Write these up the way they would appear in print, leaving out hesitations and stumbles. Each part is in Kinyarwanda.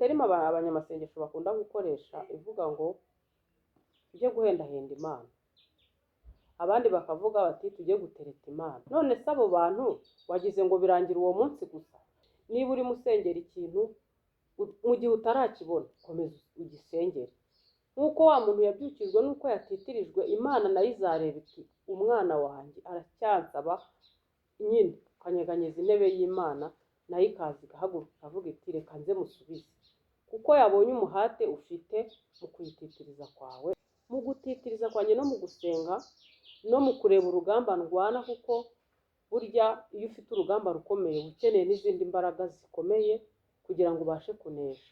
Terme abanyamasengesho bakunda gukoresha ivuga ngo tujye guhendahenda Imana, abandi bakavuga bati tujye gutereta Imana. None se abo bantu wagize ngo birangira uwo munsi gusa? Niba urimo usengera ikintu mu gihe utarakibona, komeza ugisengere. Nk'uko wa muntu yabyukijwe n'uko yatitirijwe, Imana nayo izareba iti umwana wanjye aracyansaba nyine, ukanyeganyeza intebe y'Imana, nayo ikaza igahaguruka ikavuga iti reka nze musubize, kuko yabonye umuhate ufite mu kuyititiriza kwawe. Mu gutitiriza kwanjye no mu gusenga no mu kureba urugamba ndwana, kuko burya iyo ufite urugamba rukomeye uba ukeneye n'izindi mbaraga zikomeye kugira ngo ubashe kunesha.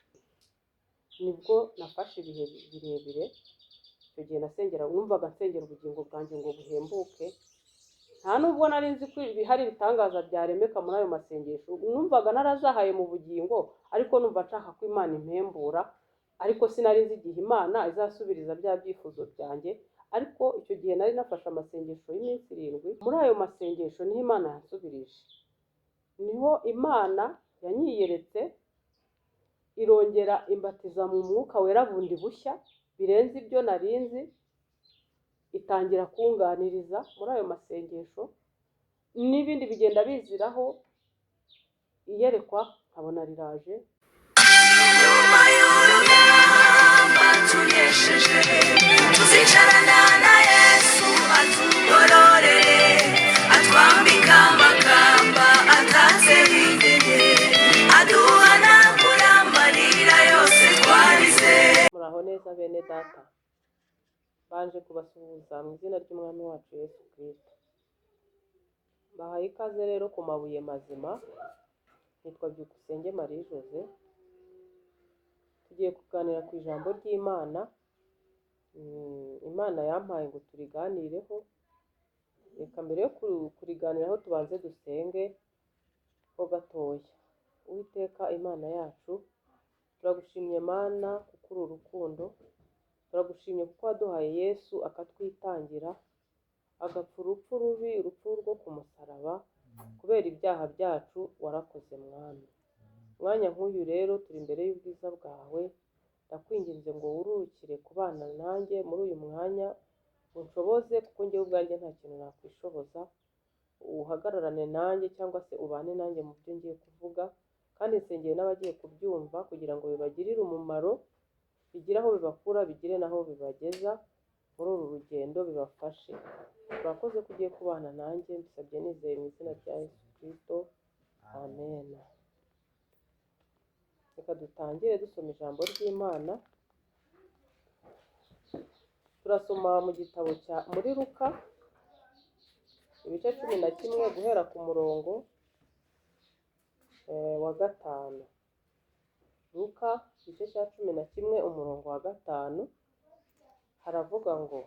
Nibwo nafashe ibihe birebire. Icyo gihe nasengera, numvaga nsengera ubugingo bwanjye ngo buhembuke. Nta nubwo nari nzi ko hari ibitangaza byaremeka muri ayo masengesho. Numvaga narazahaye mu bugingo, ariko numva nshaka ko Imana impembura, ariko sinari nzi igihe Imana izasubiriza bya byifuzo byanjye. Ariko icyo gihe nari nafashe amasengesho y'iminsi 7. Muri ayo masengesho niho Imana yansubirije, niho Imana yanyiyeretse, irongera imbatiza mu mwuka wera bundi bushya birenze ibyo narinzi, itangira kunganiriza muri ayo masengesho, n'ibindi bigenda biziraho, iyerekwa nkabona riraje. Nyuma y'urugamba tunesheje, tuzicarana na Yesu atugororere, atwambika amakamba atatse inyenyeri, aduhanagura amarira yose twarize. Muraho neza bene data, mbanje kubasuhuza mu izina ry'Umwami wacu Yesu Kristo. Bahaye ikaze rero ku Mabuye Mazima, nitwa Byukusenge Marie Jose. Tugiye kuganira ku ijambo ry'Imana. Imana yampaye ngo turiganireho. Reka mbere yo kuriganiraho tubanze dusenge ho gatoya. Uwiteka Imana yacu, turagushimye Mana kuko uri urukundo, turagushimye kuko waduhaye Yesu akatwitangira, agapfa urupfu rubi, urupfu rwo ku musaraba kubera ibyaha byacu. Warakoze Mwami. Umwanya nk'uyu rero turi imbere y'ubwiza bwawe, ndakwinginze ngo wururukire kubana nanjye muri uyu mwanya, unshoboze kuko njyewe ubwanjye nta kintu nakwishoboza, uhagararane nanjye cyangwa se ubane nanjye mu byo ngiye kuvuga, kandi nsengeye n'abagiye kubyumva kugira ngo bibagirire umumaro, bigire aho bibakura, bigire n'aho bibageza muri uru rugendo, bibafashe. Urakoze ko ugiye kubana nanjye, mbisabye nizeye mu izina rya Yesu Kristo, amen. Reka dutangire dusoma ijambo ry'Imana. Turasoma mu gitabo cya muri Luka, ibice 11, guhera ku murongo wa 5. Luka igice cya 11, umurongo wa 5, haravuga ngo: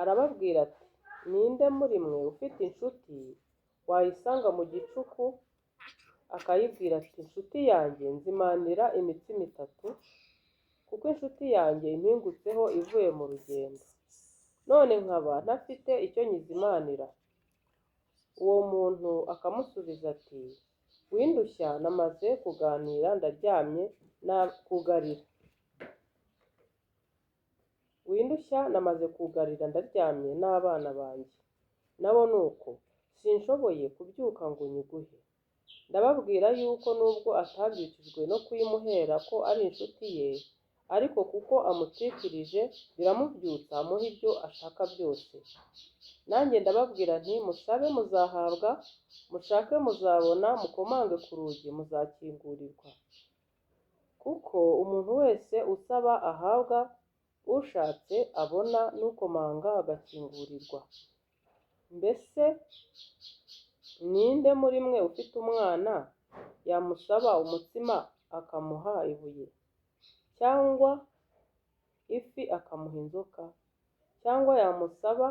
arababwira ati ninde muri mwe ufite inshuti wayisanga mu gicuku akayibwira ati inshuti yanjye, nzimanira imitsima 3, kuko inshuti yanjye impingutseho ivuye mu rugendo, none nkaba ntafite icyo nyizimanira. Uwo muntu akamusubiza ati windushya, namaze kuganira ndaryamye kugarira. Windushya, namaze kugarira ndaryamye n'abana banjye nabo nuko, sinshoboye kubyuka ngo nyiguhe. Ndababwira yuko nubwo atabyukijwe no kuyimuhera ko ari inshuti ye, ariko kuko amutitirije biramubyutsa amuha ibyo ashaka byose. Nanjye ndababwira nti musabe muzahabwa, mushake muzabona, mukomange ku rugi muzakingurirwa. Kuko umuntu wese usaba ahabwa, ushatse abona, n'ukomanga agakingurirwa. Mbese ninde muri mwe ufite umwana yamusaba umutsima akamuha ibuye, cyangwa ifi akamuha inzoka, cyangwa yamusaba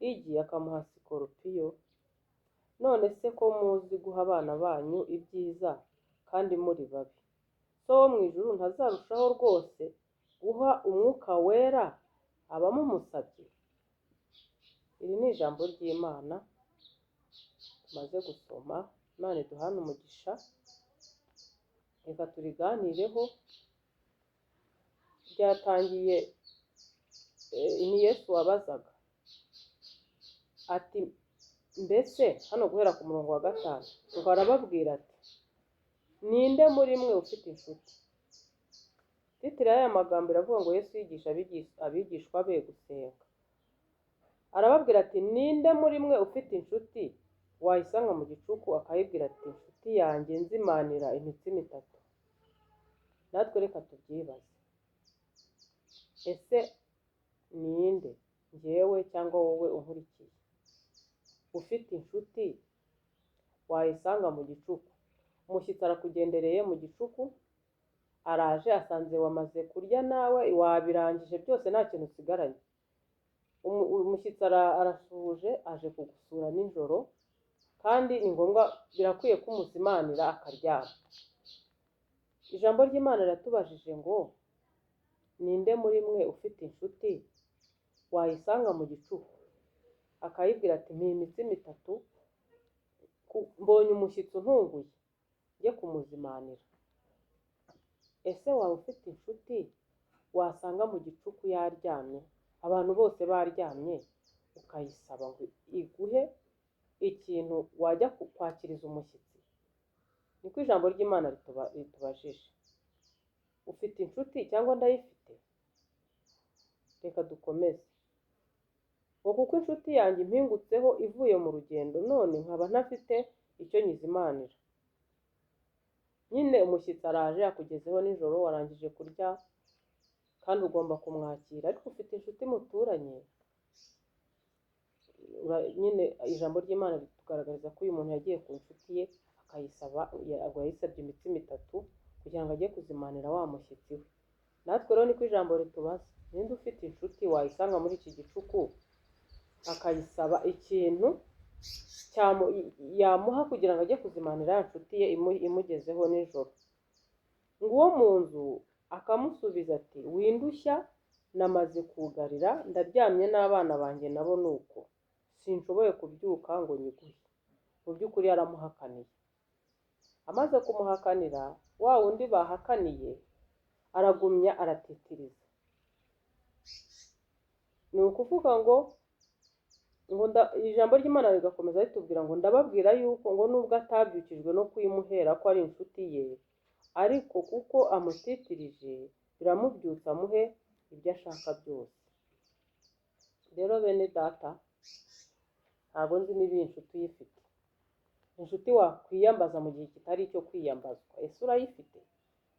igi akamuha sikorupiyo? None se ko muzi guha abana banyu ibyiza kandi muri babi, So wo mu ijuru ntazarushaho rwose guha umwuka wera abamumusabye? Iri ni ijambo ry'Imana tumaze gusoma. Imana iduhane umugisha. Reka turiganireho. Byatangiye ni Yesu wabazaga ati mbese hano guhera ku murongo wa 5 ngo arababwira ati ninde muri mwe ufite inshuti? Titire y'aya magambo iravuga ngo Yesu yigisha abigishwa be gusenga. Arababwira ati ninde muri mwe ufite inshuti wayisanga mu gicuku akayibwira ati inshuti yanjye nzimanira imitsima 3? Natwe reka tubyibaze, ese ninde njyewe cyangwa wowe unkurikiye ufite inshuti wayisanga mu gicuku? Umushyitsi arakugendereye mu gicuku, araje asanze wamaze kurya nawe wabirangije byose nta kintu usigaranye. Umushyitsi arasuhuje aje kugusura nijoro, kandi ni ngombwa, birakwiye ko umuzimanira akaryama. Ijambo ry'Imana riratubajije ngo ninde muri mwe ufite inshuti wayisanga mu gicuku akayibwira ati mpa imitsima 3, mbonye umushyitsi untunguye njye kumuzimanira. Ese waba ufite inshuti wasanga mu gicuku yaryamye, abantu bose baryamye, ukayisaba ngo iguhe ikintu wajya kwakiriza umushyitsi? Niko ijambo ry'Imana ritubajije. Ufite inshuti cyangwa ndayifite? Reka dukomeze. Ngo kuko inshuti yanjye impingutseho ivuye mu rugendo, none nkaba ntafite icyo nyizimanira. Nyine umushyitsi araje akugezeho nijoro, warangije kurya kandi ugomba kumwakira, ariko ufite inshuti muturanye. Nyine ijambo ry'Imana ritugaragariza ko uyu muntu yagiye ku nshuti ye akayisaba, yayisabye imitsima 3 kugira ngo ajye kuzimanira wa mushyitsi we. Natwe rero niko ijambo ritubaza, ninde ufite inshuti wayisanga muri iki gicuku akayisaba ikintu yamuha kugira ngo ajye kuzimanira ya nshuti ye imugezeho nijoro? Ngo uwo mu nzu akamusubiza ati windushya, namaze kugarira, ndaryamye n'abana banjye nabo ni uko, sinshoboye kubyuka ngo nyiguhe. Mu by'ukuri yaramuhakaniye. Amaze kumuhakanira, wa wundi bahakaniye aragumya aratitiriza. Ni ukuvuga ngo ijambo ry'Imana rigakomeza ritubwira ngo ndababwira yuko ngo nubwo atabyukijwe no kuyimuhera ko ari inshuti ye, ariko kuko amutitirije biramubyutsa amuhe ibyo ashaka byose. Rero bene data, ntabwo nzi niba iyi nshuti uyifite, inshuti wakwiyambaza mu gihe kitari icyo kwiyambazwa. Ese urayifite?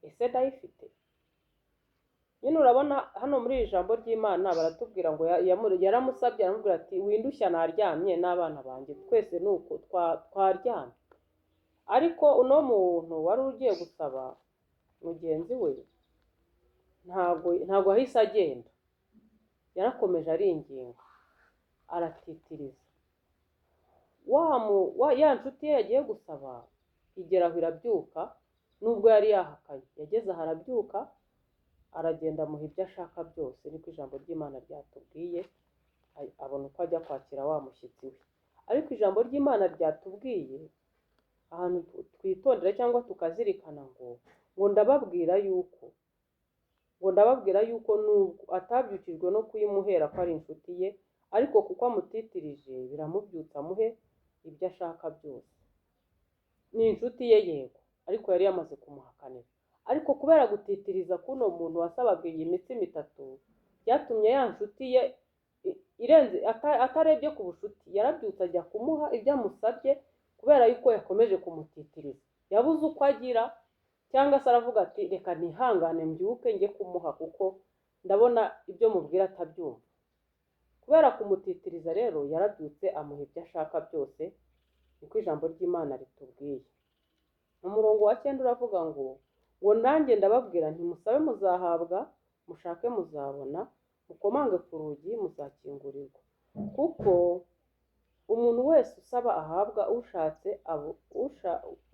Ese ndayifite? Nyine urabona hano muri iri jambo ry'Imana baratubwira ngo yaramusabye aramubwira ati windushya naryamye n'abana banjye twese nuko twaryamye. Ariko uno muntu wari ugiye gusaba mugenzi we ntabwo yahise agenda, yarakomeje aringinga aratitiriza. Ya nshuti ye yagiye gusaba igera aho irabyuka, nubwo yari yahakanye yageze aho arabyuka aragenda amuha ibyo ashaka byose. Niko ijambo ry'Imana ryatubwiye, abona uko ajya kwakira wa mushyitsi we. Ariko ijambo ry'Imana ryatubwiye ahantu twitondera cyangwa tukazirikana ngo ndababwira yuko nubwo atabyukijwe no kuyimuhera ko ari inshuti ye, ariko kuko amutitirije biramubyutsa amuhe ibyo ashaka byose. Ni inshuti ye yego, ariko yari yamaze kumuhakanira. Ariko kubera gutitiriza kuno muntu wasabaga iyi mitsima 3, byatumye ya nshuti ye irenze atarebye ku bushuti, yarabyutse ajya kumuha ibyo amusabye kubera yuko yakomeje kumutitiriza. Yabuze uko agira, cyangwa se aravuga ati reka nihangane mbyuke njye kumuha kuko ndabona ibyo mubwira atabyumva. Kubera kumutitiriza rero yarabyutse amuha ibyo ashaka byose. Niko ijambo ry'Imana ritubwiye. Umurongo wa 9 uravuga ngo nanjye ndababwira nti musabe muzahabwa, mushake muzabona, mukomange ku rugi muzakingurirwa. Kuko umuntu wese usaba ahabwa,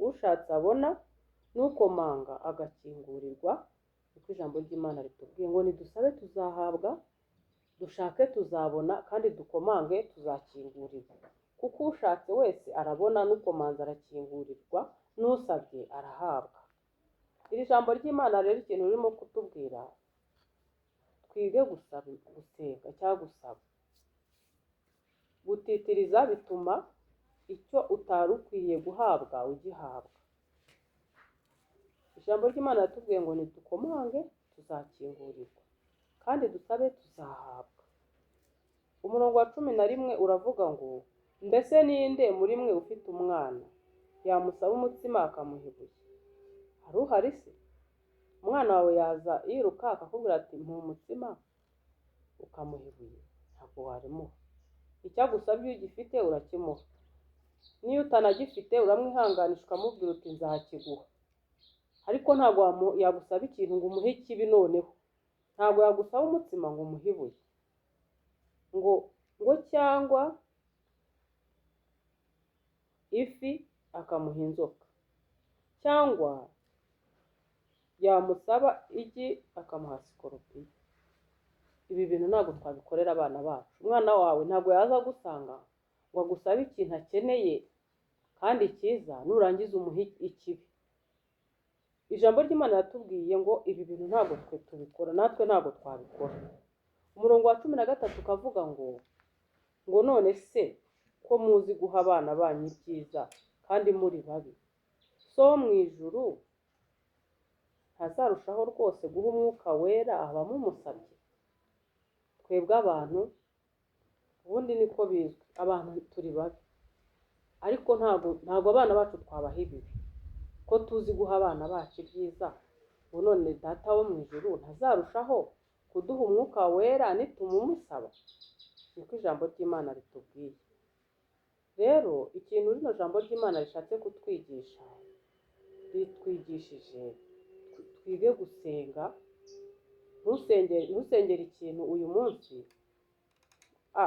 ushatse abona, n'ukomanga agakingurirwa. Niko ijambo ry'Imana ritubwiye ngo nidusabe tuzahabwa, dushake tuzabona, kandi dukomange tuzakingurirwa. Kuko ushatse wese arabona, n'ukomanze arakingurirwa, n'usabye arahabwa. Iri jambo ry'Imana rero ikintu ririmo kutubwira, twige gusaba, gusenga cyangwa gusaba. Gutitiriza bituma icyo utari ukwiriye guhabwa ugihabwa. Ijambo ry'Imana riratubwiye ngo nidukomange tuzakingurirwa, kandi dusabe tuzahabwa. Umurongo wa 11 uravuga ngo mbese ninde muri mwe ufite umwana yamusaba umutsima akamuha ibuye? Hari uhari se? Umwana wawe yaza yiruka akakubwira ati mpa umutsima, ukamuha ibuye? Ntabwo warimuha. Icyagusabye iyo ugifite urakimuha, niyo utanagifite uramwihanganisha ukamubwira uti nzakiguha. Ariko ntabwo yagusaba ikintu ngo umuhe ikibi. Noneho ntabwo yagusaba umutsima ngo umuhe ibuye, ngo cyangwa ifi akamuha inzoka, cyangwa yamusaba igi akamuha sikoropiyo. Ibi bintu ntabwo twabikorera abana bacu. Umwana wawe ntabwo yaza agusanga ngo agusabe ikintu akeneye kandi cyiza, nurangiza umuhe ikibi. Ijambo ry'Imana riratubwiye ngo ibi bintu ntabwo twe tubikora, natwe ntabwo twabikora. Umurongo wa 13 ukavuga ngo none se ko muzi guha abana banyu ibyiza kandi muri babi, so wo mu ijuru ntazarushaho rwose guha umwuka wera abamumusabye? Twebwe abantu ubundi niko bizwi, abantu turi babi, ariko ntabwo abana bacu twabaha ibibi. Ko tuzi guha abana bacu ibyiza, ngo none data wo mu ijuru ntazarushaho kuduha umwuka wera nitumumusaba? Niko ijambo ry'Imana ritubwiye. Rero ikintu rino jambo ry'Imana rishatse kutwigisha, ritwigishije twige gusenga. Ntusengere ikintu uyu munsi,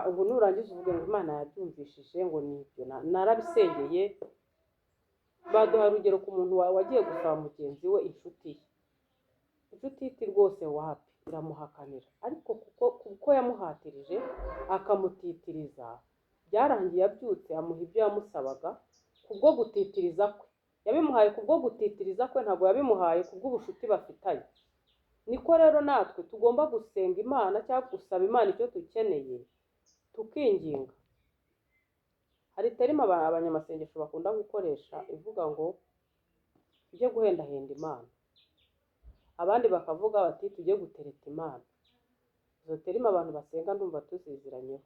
ubu nurangiza uvuge ngo Imana yabyumvishije, ngo nibyo narabisengeye. Baduha urugero ku muntu wagiye gusaba mugenzi we inshuti ye, inshuti iti rwose wapi, iramuhakanira. Ariko kuko yamuhatirije akamutitiriza, byarangiye abyutse amuha ibyo yamusabaga kubwo gutitiriza kwe. Yabimuhaye kubwo gutitiriza kwe, ntabwo yabimuhaye kubw'ubucuti bafitanye. Niko rero natwe tugomba gusenga Imana cyangwa gusaba Imana icyo dukeneye, tukinginga. Hari terima abanyamasengesho bakunda gukoresha ivuga ngo tujye guhendahenda Imana, abandi bakavuga bati tujye gutereta Imana. Izo terima abantu basenga ndumva tuziziranyeho.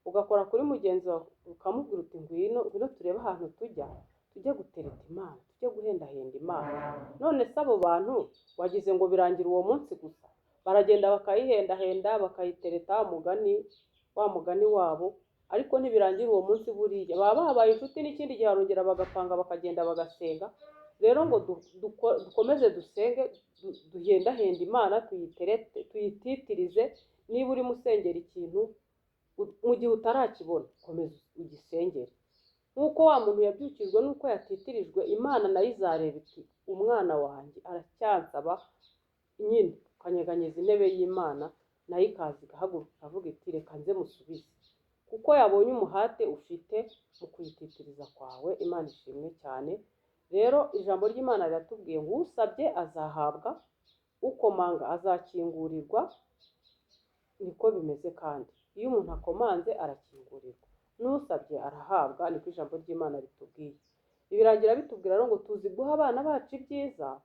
Ugakora kuri mugenzi wawe ukamubwira uti ngwino, ngwino turebe ahantu tujya, tujye gutereta Imana, tujye guhendahenda Imana. None se abo bantu wagize ngo birangira uwo munsi gusa? Baragenda bakayihendahenda, bakayitereta wa mugani wabo, ariko ntibirangira uwo munsi. Buriya baba babaye inshuti, n'ikindi gihe barongera bagapanga bakagenda bagasenga. Rero ngo dukomeze dusenge, duhendahende Imana, tuyiterete, tuyititirize. Niba urimo usengera ikintu mu gihe utarakibona, komeza ugisengere. Nk'uko wa muntu yabyukijwe n'uko yatitirijwe, Imana nayo izareba iti umwana wanjye aracyansaba nyine, ukanyeganyeza intebe y'Imana, nayo ikaza igahaguruka ikavuga iti reka nze musubize, kuko yabonye umuhate ufite mu kuyititiriza kwawe. Imana ishimwe cyane. Rero ijambo ry'Imana riratubwiye ngo usabye azahabwa, ukomanga azakingurirwa. Niko bimeze kandi iyo umuntu akomanze arakingurirwa, n'usabye arahabwa, niko ijambo ry'Imana ritubwiye. Ibirangira bitubwira rero ngo tuzi guha abana bacu ibyiza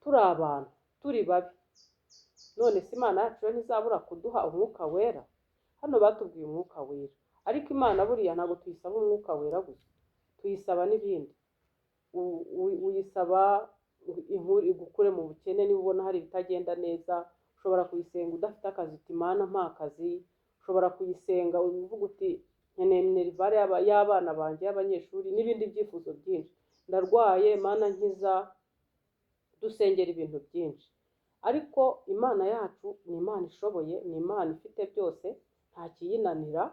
turi abantu, turi babi. None se Imana yacu yo ntizabura kuduha umwuka wera? Hano batubwiye umwuka wera, ariko Imana buriya ntabwo tuyisaba umwuka wera gusa, tuyisaba n'ibindi. Uyisaba inkuru igukure mu bukene. Niba ubona hari ibitagenda neza, ushobora kuyisenga udafite akazi uti Mana mpa akazi. Ushobora kuyisenga uvuga uti nkeneye minerivare y'abana banjye y'abanyeshuri, n'ibindi byifuzo byinshi. Ndarwaye Mana nkiza. Dusengera ibintu byinshi, ariko Imana yacu ni Imana ishoboye, ni Imana ifite byose, nta kiyinanira.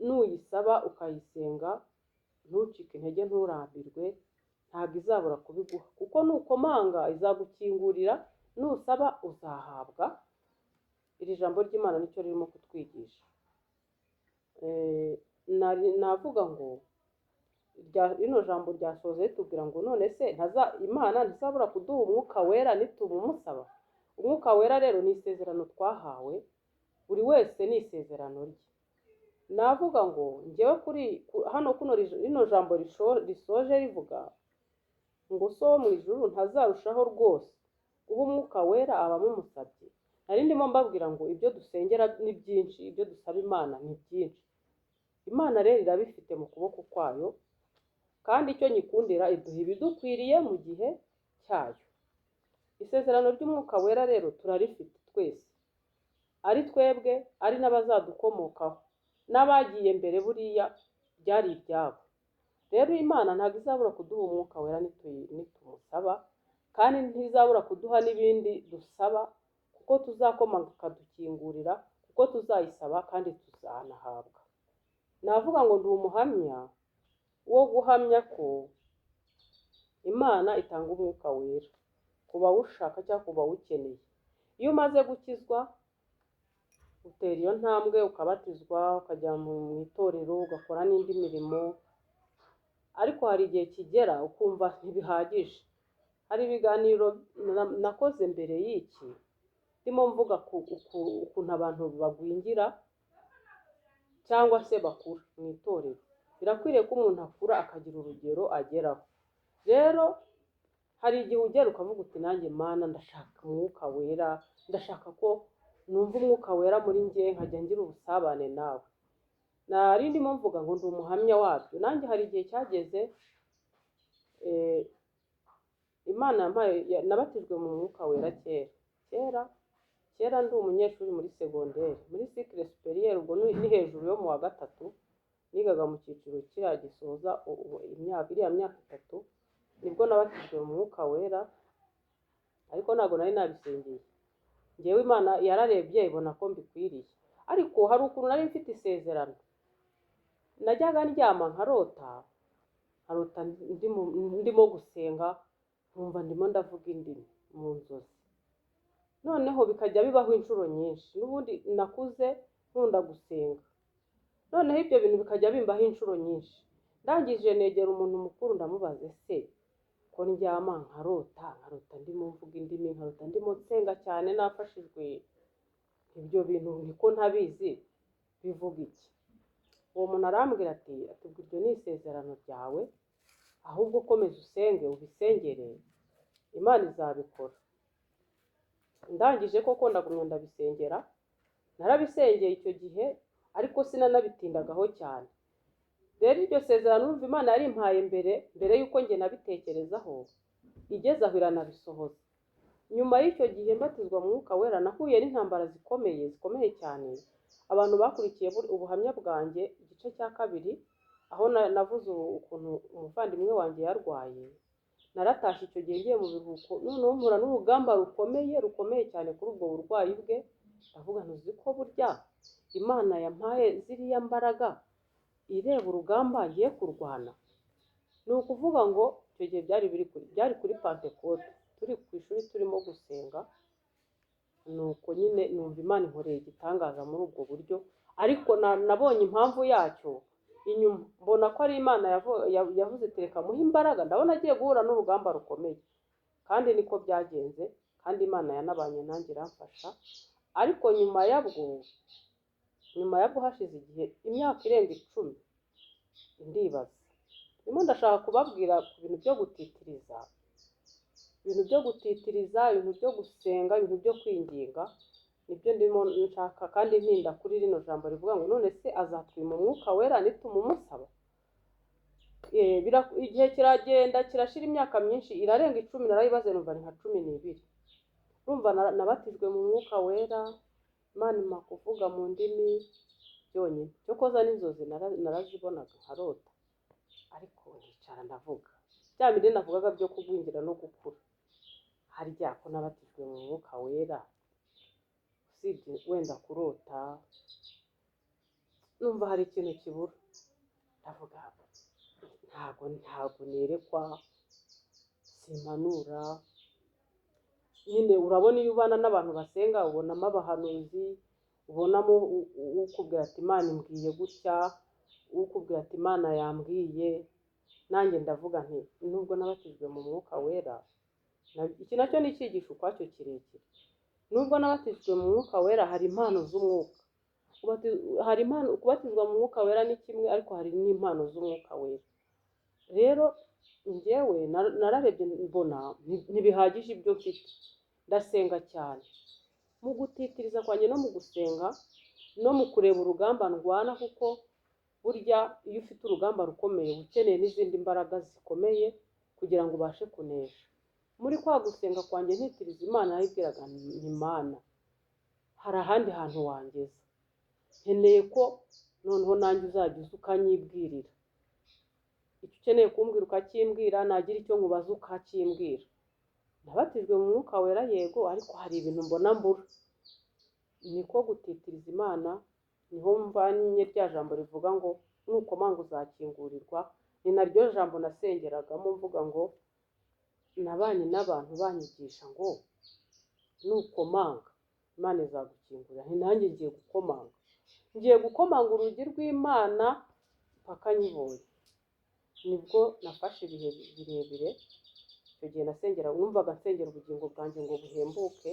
Nuyisaba ukayisenga ntucike intege, nturambirwe, ntabwo izabura kubiguha, kuko nukomanga izagukingurira, nusaba uzahabwa. Iri jambo ry'Imana nicyo ririmo kutwigisha. Navuga ngo Rino jambo ryasoze ritubwira ngo none se Imana ntizabura kuduha umwuka wera nitumumusaba. Umwuka wera rero ni isezerano twahawe, buri wese ni isezerano rye. Navuga ngo njyewe kuri hano kuno rino jambo risoje rivuga ngo so wo mu ijuru ntazarushaho rwose guha umwuka wera abamumusabye. Nari ndimo mbabwira ngo ibyo dusengera ni byinshi, ibyo dusaba Imana ni byinshi. Imana rero irabifite mu kuboko kwayo, kandi icyo nyikundira iduha ibidukwiriye mu gihe cyayo. Isezerano ry'umwuka wera rero turarifite twese, ari twebwe, ari n'abazadukomokaho, n'abagiye mbere buriya byari ibyabo. Rero Imana ntabwo izabura kuduha umwuka wera nitumusaba, kandi ntizabura kuduha n'ibindi dusaba, kuko tuzakomanga ikadukingurira, kuko tuzayisaba kandi tuzanahabwa. Navuga ngo ndi umuhamya wo guhamya ko Imana itanga umwuka wera ku bawushaka cyangwa ku bawukeneye. Iyo umaze gukizwa utera iyo ntambwe, ukabatizwa, ukajya mu itorero, ugakora n'indi mirimo, ariko hari igihe kigera ukumva ntibihagije. Hari ibiganiro nakoze mbere y'iki ndimo mvuga ukuntu abantu bagwingira cyangwa se bakura mu itorero. Birakwiriye ko umuntu akura akagira urugero ageraho. Rero hari igihe ugera ukavuga uti nanjye Mana ndashaka umwuka wera, ndashaka ko numva umwuka wera muri njye, nkajya ngira ubusabane nawe. Nari ndimo mvuga ngo ndi umuhamya wabyo. Nanjye hari igihe cyageze, Imana yampaye, nabatijwe mu mwuka wera kera kera kera, ndi umunyeshuri muri segonderi, muri cycle supérieur, ubwo ni hejuru yo mu wa gatatu, nigaga mu cyiciro kiriya gisoza imyaka, iriya myaka itatu, nibwo nabatijwe mu mwuka wera, ariko ntabwo nari nabisengeye. Njyewe Imana yararebye ibona ko mbikwiriye, ariko hari ukuntu nari mfite isezerano. Najyaga ndyama nkarota, nkarota ndimo gusenga, nkumva ndimo ndavuga indimi mu nzozi. Noneho bikajya bibaho inshuro nyinshi. N'ubundi nakuze nkunda gusenga, noneho ibyo bintu bikajya bimbaho inshuro nyinshi. Ndangije negera umuntu mukuru ndamubaza, ese ko ndyama nkarota, nkarota ndimo mvuga indimi, nkarota ndimo nsenga cyane nafashijwe, ibyo bintu niko ntabizi bivuga iki? Uwo muntu arambwira ati ubwo iryo ni isezerano ryawe, ahubwo komeza usenge ubisengere, Imana izabikora. Ndangije koko ndagumya ndabisengera, narabisengeye icyo gihe, ariko sinanabitindagaho cyane. Rero iryo sezerano urumva Imana yarimpaye mbere y'uko njye nabitekerezaho, igeze aho iranabisohoza. Nyuma y'icyo gihe mbatizwa mu mwuka wera, nahuye n'intambara zikomeye zikomeye cyane. Abantu bakurikiye ubuhamya bwanjye igice cya kabiri, aho navuze ukuntu umuvandimwe wanjye yarwaye, naratashye icyo gihe ngiye mu biruhuko, noneho mpura n'urugamba rukomeye rukomeye cyane kuri ubwo burwayi bwe. Ndavuga nti uzi ko burya Imana yampaye ziriya mbaraga ireba urugamba ngiye kurwana. Ni ukuvuga ngo icyo gihe byari kuri Pantekote, turi ku ishuri turimo gusenga, nuko nyine numva Imana inkoreye igitangaza muri ubwo buryo, ariko nabonye impamvu yacyo inyuma, mbona ko ari Imana yavuze iti reka muhe imbaraga, ndabona agiye guhura n'urugamba rukomeye. Kandi niko byagenze, kandi Imana yanabanye nanjye iramfasha. Ariko nyuma yabwo hashize igihe, imyaka irenga 10, ndibaza, ndimo ndashaka kubabwira ku bintu byo gutitiriza, ibintu byo gutitiriza, ibintu byo gusenga, ibintu byo kwinginga, nibyo ndimo nshaka, kandi ntinda kuri rino jambo rivuga ngo none se azatwima umwuka wera nitumumusaba? Igihe kiragenda kirashira, imyaka myinshi irarenga 10, narayibaze numva ni nka 12. Urumva nabatijwe mu mwuka wera, Imana impa kuvuga mu ndimi byonyine, cyo koza n'inzozi narazibonaga nkarota, ariko nkicara ndavuga bya bindi navugaga byo kugwingira no gukura. Harya ko nabatijwe mu mwuka wera, usibye wenda kurota, numva hari ikintu kibura. Ndavuga ntabwo nerekwa, simpanura. Nyine urabona iyo ubana n'abantu basenga, ubonamo abahanuzi, ubonamo ukubwira ati Imana imbwiye gutya, ukubwira ati Imana yambwiye. Nanjye ndavuga nti nubwo nabatijwe mu mwuka wera, iki nacyo ni icyigisho ukwacyo kirekire. Nubwo nabatijwe mu mwuka wera, hari impano z'umwuka. Hari impano, kubatizwa mu mwuka wera ni kimwe, ariko hari n'impano z'umwuka wera. Rero njyewe nararebye mbona ntibihagije ibyo mfite, ndasenga cyane. Mu gutitiriza kwanjye no mu gusenga no mu kureba urugamba ndwana, kuko burya iyo ufite urugamba rukomeye uba ukeneye n'izindi mbaraga zikomeye kugira ngo ubashe kunesha. Muri kwa gusenga kwanjye ntitiriza Imana, narayibwiraga nti Mana, hari ahandi hantu wangeza, nkeneye ko noneho nanjye uzajya uza ukanyibwirira, icyo ukeneye kumbwira ukakimbwira, nagira icyo nkubaza ukakimbwira. Nabatijwe mu mwuka wera yego, ariko hari ibintu mbona mbura. Niko gutitiriza Imana, niho mvanye rya jambo rivuga ngo nukomanga uzakingurirwa. Ni naryo jambo nasengeragamo mvuga ngo nabanye n'abantu banyigisha ngo nukomanga Imana izagukingurira. Nti nanjye ngiye gukomanga, ngiye gukomanga urugi rw'Imana mpaka nyibonye. Nibwo nafashe ibihe birebire. Icyo gihe nasengera, numvaga nsengera ubugingo bwanjye ngo buhembuke.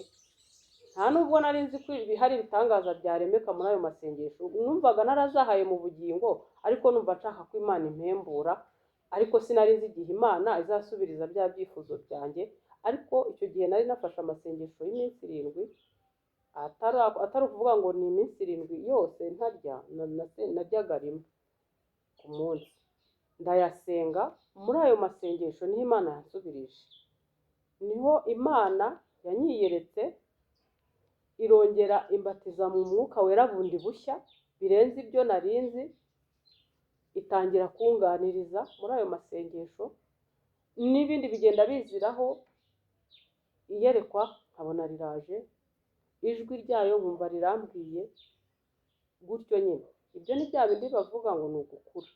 Nta nubwo nari nzi ko hari ibitangaza byaremeka muri ayo masengesho, numvaga narazahaye mu bugingo, ariko numva nshaka ko Imana impembura, ariko sinari nzi igihe Imana izasubiriza bya byifuzo byanjye. Ariko icyo gihe nari nafashe amasengesho y'iminsi 7, atari ukuvuga ngo ni iminsi 7 yose ntarya, naryaga rimwe ku munsi, ndayasenga. Muri ayo masengesho niho Imana yansubirije, niho Imana yanyiyeretse, irongera imbatiza mu mwuka wera bundi bushya birenze ibyo narinzi, itangira kunganiriza muri ayo masengesho, n'ibindi bigenda biziraho. Iyerekwa nkabona riraje, ijwi ryayo nkumva rirambwiye gutyo nyine. Ibyo ni bya bindi bavuga ngo ni ugukura.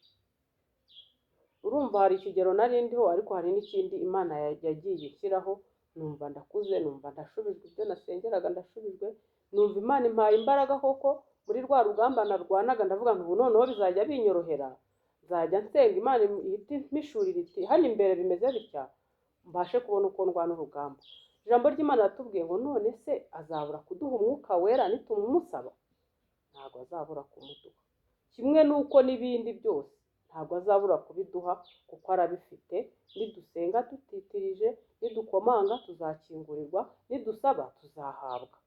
Urumva hari ikigero nari ndiho, ariko hari n'ikindi Imana yagiye ishyiraho. Numva ndakuze, numva ndashubijwe ibyo nasengeraga, ndashubijwe. Numva Imana impaye imbaraga koko muri rwa rugamba narwanaga. Ndavuga ngo ubu noneho bizajya binyorohera, nzajya nsenga Imana ihite impishurira iti hano imbere bimeze bitya, mbashe kubona uko ndwana urugamba. Ijambo ry'Imana ratubwiye ngo none se azabura kuduha umwuka wera nitumumusaba? Ntabwo azabura kumuduha. Kimwe n'uko n'ibindi byose ntabwo azabura kubiduha, kuko arabifite. Nidusenga tutitirije, nidukomanga tuzakingurirwa, nidusaba tuzahabwa.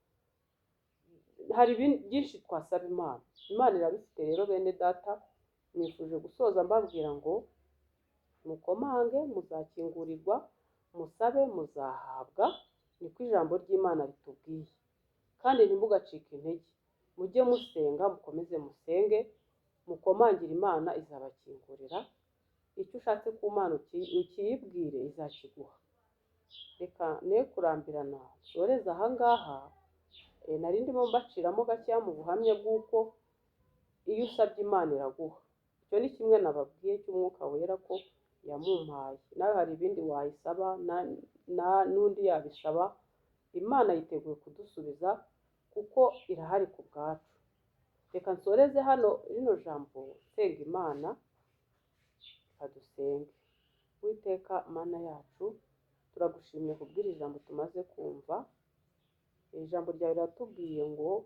Hari byinshi twasaba Imana, Imana irabifite. Rero bene data, nifuje gusoza mbabwira ngo mukomange muzakingurirwa, musabe muzahabwa, niko ijambo ry'Imana ritubwiye. Kandi ntimugacike intege, mujye musenga, mukomeze musenge, mukomangire Imana izabakingurira. Icyo ushatse ku Mana ukiyibwire izakiguha. Reka ne kurambirana, nsoreze aha ngaha. Nari ndimo mbaciramo gakeya mu buhamya bw'uko iyo usabye Imana iraguha. Icyo ni kimwe nababwiye cy'umwuka wera ko yamumpaye. Nawe hari ibindi wayisaba, n'undi yabisaba, Imana yiteguye kudusubiza kuko irahari ku bwacu. Reka nsoreze hano rino jambo nsenga Imana. Reka dusenge. Uwiteka Mana yacu, turagushimiye kubw'iri jambo tumaze kumva. Ijambo ryawe riratubwiye ngo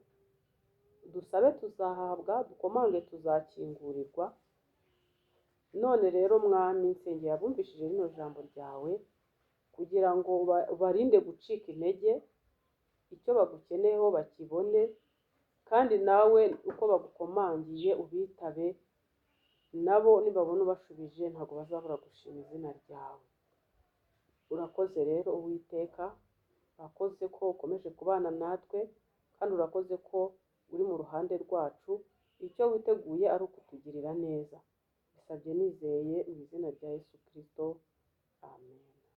dusabe tuzahabwa, dukomange tuzakingurirwa. None rero Mwami, nsengeye abumvishije rino jambo ryawe kugira ngo ubarinde gucika intege, icyo bagukeneyeho bakibone, kandi nawe uko bagukomangiye ubitabe, nabo nibabona ubashubije ntabwo bazabura gushima izina ryawe. Urakoze rero Uwiteka, urakoze ko ukomeje kubana natwe, kandi urakoze ko uri mu ruhande rwacu, icyo witeguye ari ukutugirira neza. Bisabye nizeye mu izina rya Yesu Kristo, amen.